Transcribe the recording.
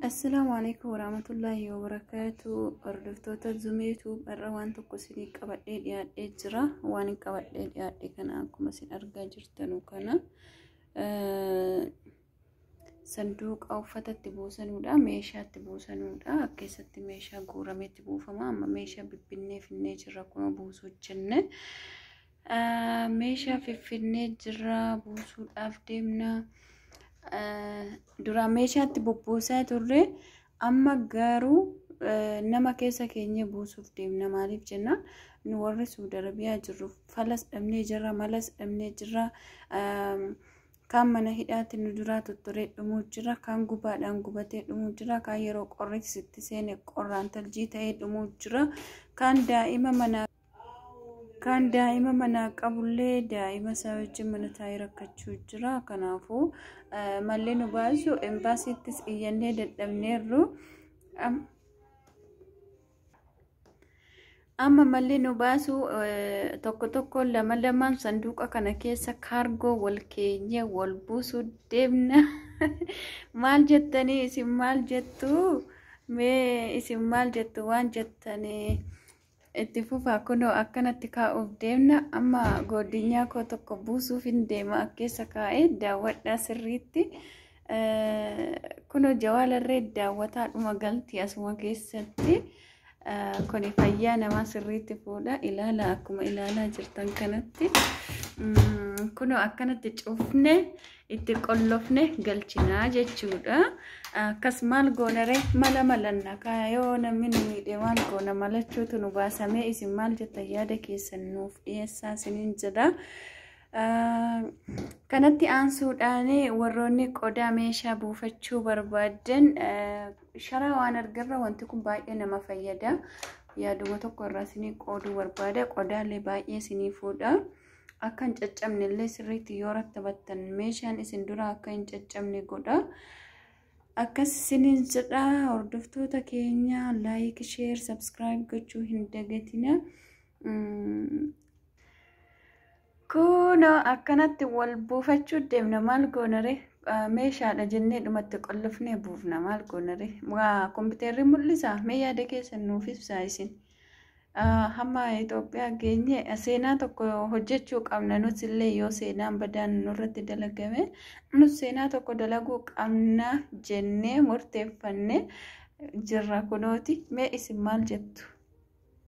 Assalaamu alaikum warahmatullaahi wabarakaatu. Hordoftoota Zumeetu, irra waan tokko isinii qabadhee dhiyaadhee jira. Waan hin qabadhee dhiyaadhe kana akkuma isin argaa jirtanu kana sanduuqa uffatatti buusanuudha, meeshaatti buusanuudha. Keessatti meeshaa guurameetti buufama. Amma meeshaa bibbinnee finnee jirra, kunoo buusuu jenne. Meeshaa fiffinnee jirra, buusuudhaaf deemna. Duraan meeshaatti bubbuusaa turre, amma garuu nama keessa keenya buusuuf deemna. Maaliif jennaan, nu warri Suudi Arabiyaa jirru falas dhabnee jirra, malas dhabnee jirra. Kaan mana hidhaatti nu duraa tutturee dhumuu jira, kaan gubaadhaan gubatee dhumuu jira, kaan yeroo qorri sitti seene qorraan taljii ta'ee dhumuu jira, kaan daa'ima manaa qabullee daa'ima isaa wajjin mana taa'ee rakkachuu jira. Kanaafuu mallee nu baasu, embaasiittis iyyannee dadhabneerru. Amma malli nu baasu tokko tokko, lama lamaan sanduuqa kana keessa kaargoo wal keenyee wal buusuu deemna. Maal jettanii isin? Maal jettu? Mee isin maal jettu? Waan jettanii itti fufaa. Kunoo akkanatti kaa'uuf deemna. Amma godinyaa koo tokko buusuuf hin deema, keessa kaa'ee daawwadhaa sirriitti. Kunoo jawaalarree daawwataadhuma galti asuma keessatti. Kuni fayyaa namaa sirriitti fuudha. Ilaala, akkuma ilaalaa jirtan kanatti. Kunoo akkanatti cufne, itti qollofne galchinaa jechuudha. Akkas maal goonaree? Mala malanna. Yoo namni nu miidhe maal goona? Malachuutu nu baasamee. Isin maal jettan? Yaada keessan nuuf dhiyeessaa isiniin jedha. Kanatti aansuudhaan warroonni qodaa meeshaa buufachuu barbaadan sharaa waan argarra, wanti kun baay'ee nama fayyada. Yaaduma tokko irraa isinii qooduu barbaada. Qodaalee baay'ee isinii fuudha. Akka hin caccabne illee sirriitti yoo rattabattan meeshaan isin dura akka hin caccabne godha. Akkas isiniin jedha. Hordoftoota keenya, like, share, subscribe gochuu hin dagatina. Kunoo akkanatti wal buufachuu deemna. Maal goonare? Meeshaadha jennee dhumatti qollofnee buufna. Maal goonare? Waa kompiitarri mul'isa. Mee yaada keessan nuuf ibsaa isin. Hamma Itoophiyaa geenye seenaa tokko hojjechuu qabna. Nus illee yoo seenaan badaan nurratti dalagame, nus seenaa tokko dalaguu qabna jennee murteeffanne jirra kunooti. Mee isin maal jettu?